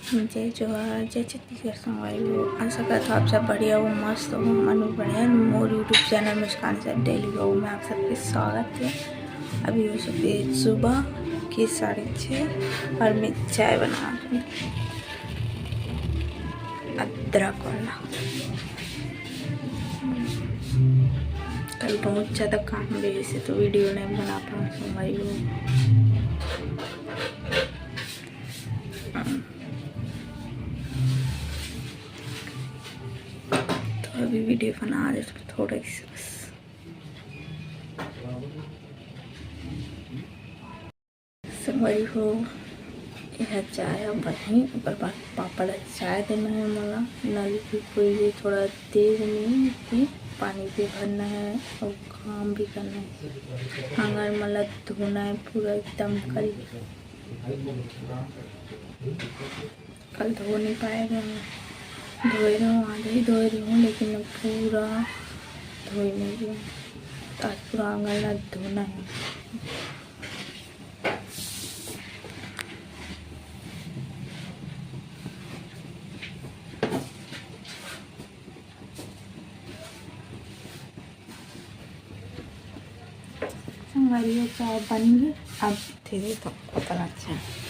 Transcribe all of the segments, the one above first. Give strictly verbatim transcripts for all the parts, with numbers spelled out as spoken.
जय जोहार, जय छत्तीसगढ़ संगवारी हो। आशा करत हो आप सब बढ़िया हो, मस्त हो। हमन भी बढ़िया। मोर YouTube चैनल मुस्कान से डेली व्लॉग में आप सबके स्वागत है। अभी हो चुके सुबह के साढ़े छः और मैं चाय बना रही हूँ, अदरक वाला। कल बहुत ज़्यादा काम रहे से तो वीडियो नहीं बना पाऊँ संगवारी हो। तो अभी वीडियो बना रहे थे थोड़ा सा बस। संगवारी हो, यह चाय अब बनही, ओकर बाद पापा ला चाय देना है मोला। नल भी कोई ये थोड़ा तेज नहीं है, पानी भी भरना है और काम भी करना है। आंगन मन ला धोना है पूरा एकदम कल। कल धो नहीं पाए रहे, धोए रहे हूँ, आधा ही धोए रही हूँ, लेकिन अब पूरा धोए नहीं रही हूँ। तो आज पूरा आंगन ला धोना है। संगवारी हो, चाय बन गई, अब धीरे तो उतना अच्छा है।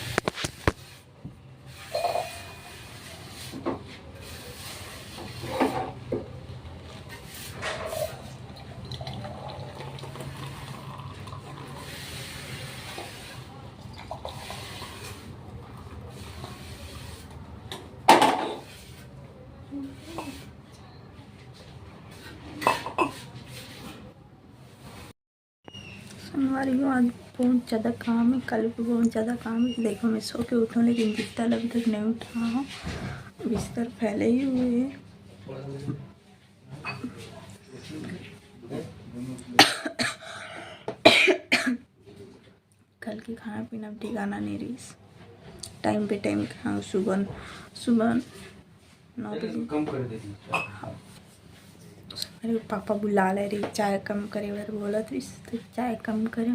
संगवारी हो, आज बहुत ज़्यादा काम है, कल भी बहुत ज़्यादा काम है। देखो, मैं सो के उठूँ, लेकिन बिस्तर अभी तक नहीं उठा हूँ, बिस्तर फैले ही हुए हैं। कल के खाना पीना में ठिकाना नहीं रहीस। टाइम पे टाइम खाओ, सुबह, सुबह नौ बजे। कम कर दे। अरे, पापा बुला ले रही, चाय कम करे बर बोलत रहीस, तो चाय कम करे।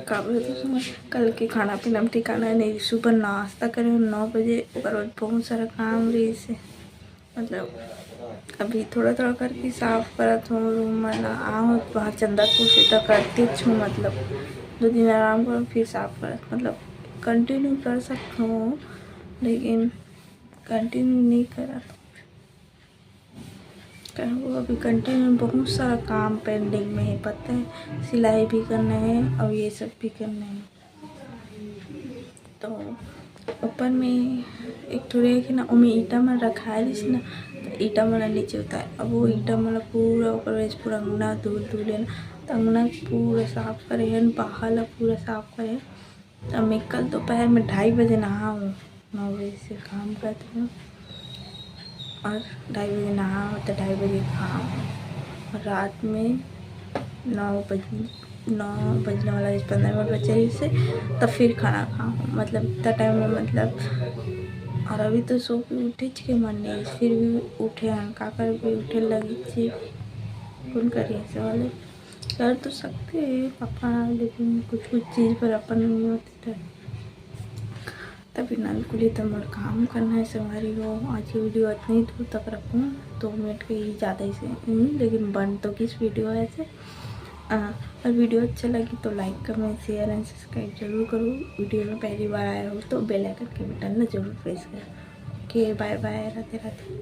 का बोलते सुबह, कल के खाना पीना में ठिकाना नहीं। सुबह नाश्ता करे नौ बजे, ओकर बाद बहुत सारा काम रहीस। मतलब, अभी थोड़ा थोड़ा करके साफ करत हूँ रूम मन ला। आहूँ तो वहाँ चंदरपुर से तो करतेच हूँ, मतलब, दो दिन आराम करूँ, फिर साफ करत, मतलब, कंटिन्यू कर सकत हूँ, लेकिन कंटिन्यू नहीं करत। कहूँ अभी कंटिन्यू बहुत सारा काम पेंडिंग में है, पता है, सिलाई भी करना है और ये सब भी करना है। तो ऊपर में एक ठो रैक है ना, ओमे ईटा मन रखाए रहिस ना, तो ईटा मन ला नीचे उतार, अब वो ईटा मन ला पूरा ओकर वजह से पूरा अंगना धूल धूल है ना, तो अंगना पूरा साफ करे है, बाहर ला पूरा साफ करे है। तो मैं कल दोपहर में ढाई बजे नहाऊँ, नौ बजे से काम करती हूँ और ढाई बजे नहा तो ढाई बजे खाऊँ और रात में नौ बजे, नौ बजने वाला है, पंद्रह मिनट बचे रहिस हे, तब फिर खाना खाऊँ। मतलब, इतना टाइम में, मतलब, और अभी तो सो के उठे के मन नहीं, फिर भी उठे हैं, का कर भी उठे लगी थी। कौन करिए ऐसे वाले? कर तो सकते हैं पापा, लेकिन कुछ कुछ चीज़ पर अपन नहीं होते थे। तभी नल कुली तो मोर काम करना है संगवारी हो। आज की वीडियो इतनी दूर तक रखूँ, दो मिनट के ही ज़्यादा ही से, हम्म, लेकिन बन तो किस वीडियो है ऐसे। आ, और वीडियो अच्छा लगी तो लाइक, कमेंट, शेयर एंड सब्सक्राइब जरूर करो। वीडियो में पहली बार आए हो तो बेल आइकन के बटन में जरूर प्रेस करो। ओके, बाय बाय, राधे राधे।